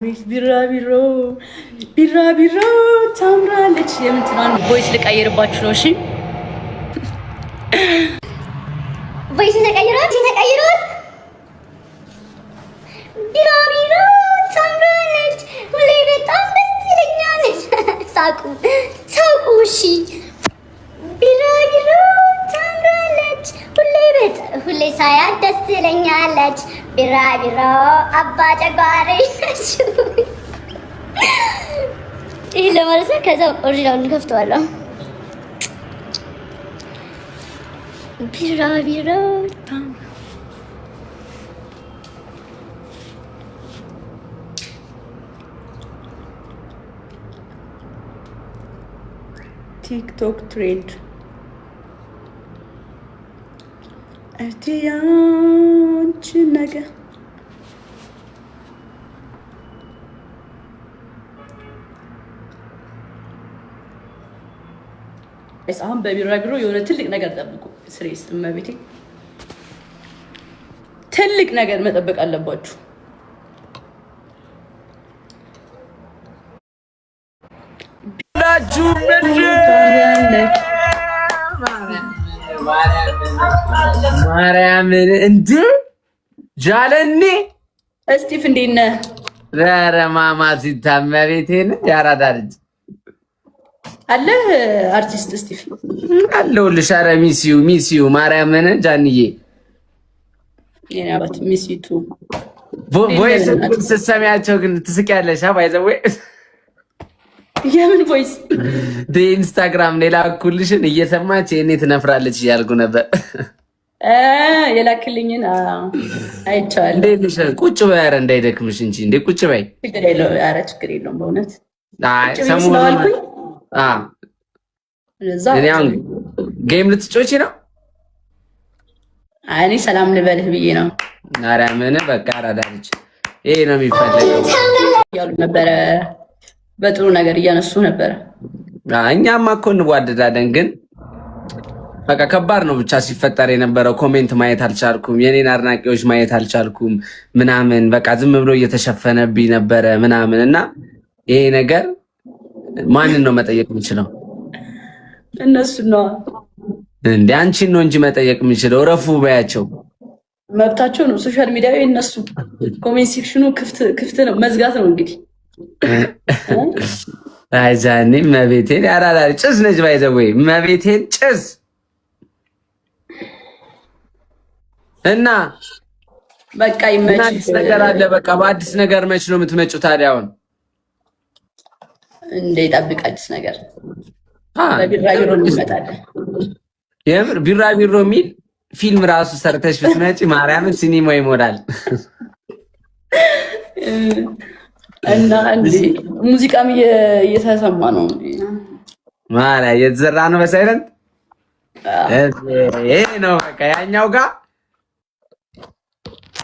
ቢራቢሮ ቢራቢሮ ታምራለች የምትለዋን voice ልቀይርባችሁ ነው። እሺ፣ voice ተቀይሯል፣ ተቀይሯል። ቢራቢሮ ታምራለች፣ ሁሌ በጣም ደስ ትለኛለች። ሳቁ ሳቁ። እሺ፣ ቢራቢሮ ታምራለች፣ ሁሌ በጣም ሁሌ ሳያት ደስ ትለኛለች። ቢራቢሮ አባ ጨጓሬ። ይህ ለማለት ነው። ከዛ original ኡን ከፍተዋለሁ። ቢራቢሮ TikTok trend እቲ ያንቺን ነገር። አሁን በቢራቢሮ የሆነ ትልቅ ነገር ጠብቁ። ስሬስ እመቤቴ ትልቅ ነገር መጠበቅ አለባችሁ። ማርያምን እንደ ጃለኔ እስጢፍ እንዴት ነህ? ኧረ ማማ ሲታመቤቴን ያራዳ ልጅ አለ አርቲስት እስጢፍ አለሁልሽ። ኧረ miss you, miss you ማርያምን ጃንዬ። የኔ አባት፣ miss you too። Voice ስትሰሚያቸው ግን ትስቂያለሽ። By the way የምን voice? ኢንስታግራም ሌላ ኩልሽን እየሰማች የኔ ትነፍራለች እያልኩ ነበር። የላክልኝን አይቼዋለሁ። እንዴት ነሽ? ቁጭ በይ፣ ኧረ እንዳይደክምሽ እንጂ እንዴ ቁጭ በይ። ችግር የለውም። ኧረ ችግር የለውም በእውነት። አይ ቁጭ ብዬ ሰሞኑን ስለዋልኩኝ እዛ። እኔ አሁን game ልትጮቺ ነው? አይ፣ እኔ ሰላም ልበልህ ብዬ ነው። ማርያምን በቃ አራዳ ልጅ ይሄ ነው የሚፈለገው። እያሉ ነበረ። በጥሩ ነገር እያነሱ ነበረ። እኛማ እኮ እንዋደዳለን፣ ግን በቃ ከባድ ነው ብቻ ሲፈጠር የነበረው comment ማየት አልቻልኩም፣ የኔን አድናቂዎች ማየት አልቻልኩም ምናምን፣ በቃ ዝም ብሎ እየተሸፈነብኝ ነበረ ምናምን። እና ይሄ ነገር ማንን ነው መጠየቅ የምችለው? እነሱ ነው። እንደ አንቺን ነው እንጂ መጠየቅ የምችለው። እረፉ በያቸው። መብታቸው ነው። Social media የነሱ comment section ኑ ክፍት ክፍት ነው። መዝጋት ነው እንግዲህ። አይ ጃኒ መቤቴን ያራዳ ጭስ ነች። By the way መቤቴን ጭስ እና በቃ ምን ይመችህ። አዲስ ነገር አለ? በቃ በአዲስ ነገር መች ነው የምትመጪው ታዲያ? አሁን እንደ ይጠብቅ አዲስ ነገር በቢራቢሮ እንመጣለን። የምር ቢራቢሮ የሚል ፊልም ራሱ ሰርተሽ ብትመጪ ማርያምን ሲኒማ ይሞላል። እና እንዴ ሙዚቃም እየተሰማ ነው። ማርያም እየተዘራ ነው በ silent። ይሄ ነው በቃ ያኛው ጋር።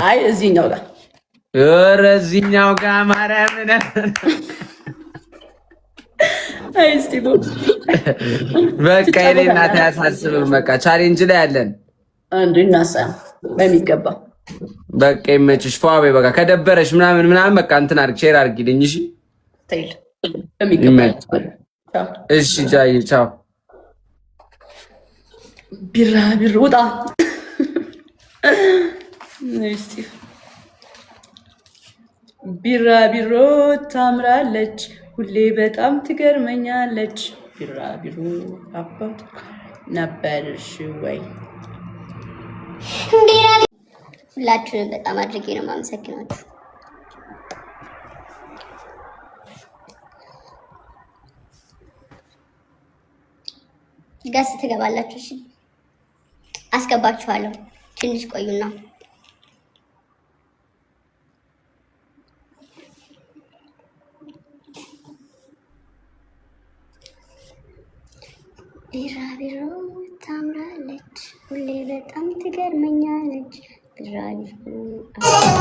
አይ፣ እዚህኛው ጋር። ኧረ እዚህኛው ጋር ማርያምን። አይ እስቲ በቃ የኔ እናት አያሳስብም። በቃ challenge ላይ ያለን እንዴ እናሳ በሚገባ። በቃ ይመችሽ። ፏ በይ። በቃ ከደበረሽ ምናምን ምናምን በቃ እንትን አድርግ፣ share አድርጊልኝ። እሺ። ተይል በሚገባ። እሺ ጃይ፣ ቻው። ቢራቢሮ ውጣ እስቲ። ቢራቢሮ ታምራለች፣ ሁሌ በጣም ትገርመኛለች። ቢራቢሮ አባት ነበርሽ ወይ? ሁላችሁንም በጣም አድርጌ ነው የማመሰግናችሁ። Guest ትገባላችሁ። እሺ፣ አስገባችኋለሁ። ትንሽ ቆዩና። ቢራቢሮ ታምራለች፣ ሁሌ በጣም ትገርመኛለች። ቢራቢሮ